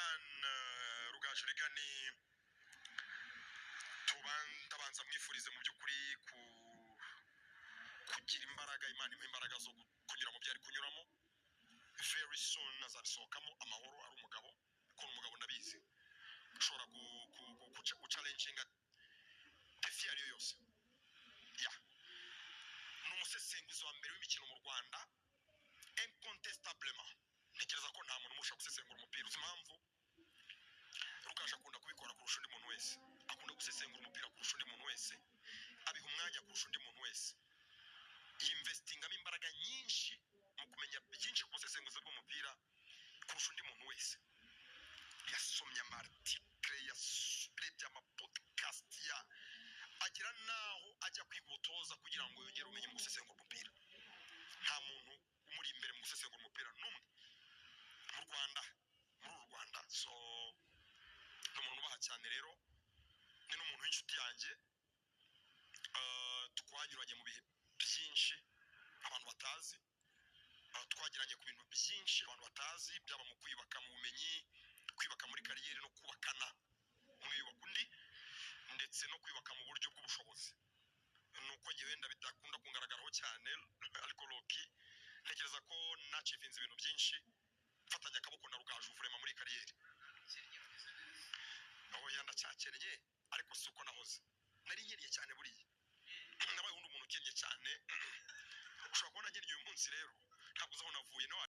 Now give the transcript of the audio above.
Regan, Rugaju Regan, tubanza mwifurize mu by'ukuri kugira imbaraga. Imana imuha imbaraga zo kunyura mu byo ari kunyuramo. Very soon azabisohokamo amahoro, ari umugabo, kuko ni umugabo, ndabizi, ushobora guchallenginga défi iyo ari yo yose. Ya, ni umusesenguzi wa mbere w'imikino mu Rwanda incontestablement. Ntekereza ko nta muntu umurusha gusesengura umupira. Uzi impamvu? Rugaju akunda kubikora kurusha undi muntu wese, akunda gusesengura umupira kurusha undi muntu wese, abiha umwanya kurusha undi muntu wese, yinvestingamo imbaraga nyinshi mu kumenya byinshi ku busesenguzi bw'umupira kurusha undi muntu wese. Yasomye ama articles, yarebye ama podcast, ya agera n'aho ajya kwiga ubutoza kugira ngo yongere ubumenyi mu gusesengura umupira. Nta muntu umuri imbere mu gusesengura umupira n'umwe mu Rwanda, muri uru Rwanda. So ni umuntu ubaha cyane rero, ni n'umuntu w'inshuti yanjye. Twanyuranye mu bihe byinshi abantu batazi. Twagiranye ku bintu byinshi abantu batazi, byaba mu kwiyubaka mu bumenyi, kwiyubaka muri carrière no kubakana, umwe yubaka undi, ndetse no kwiyubaka mu buryo bw'ubushobozi. Ni uko njye wenda bidakunda kungaragaraho cyane, ariko loki ntekereza ko nachievinze ibintu byinshi mfatanya akaboko na Rugaju vraiment muri carrière. Oya, ndacyakennye, ariko si uko nahoze. Nari nkennye cyane. Buriya nabaye undi umuntu ukennye cyane. Ushobora kubona nkennye uyu munsi rero, ntabwo uzi aho navuye no.